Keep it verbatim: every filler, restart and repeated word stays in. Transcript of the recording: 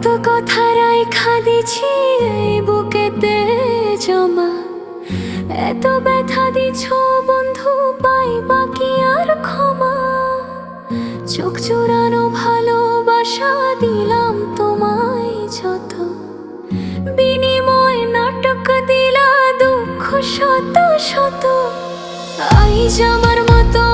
তো কথা রাইখা দিছি এই বুকেতে জমা, এত ব্যথা দিছো বন্ধু, পাইবা কি আর ক্ষমা? চোখ জুড়ানো ভালোবাসা দিলাম তোমায় যত, বিনিময় নাটক দিলা দুঃখ শত শত। আইজ আমার মতো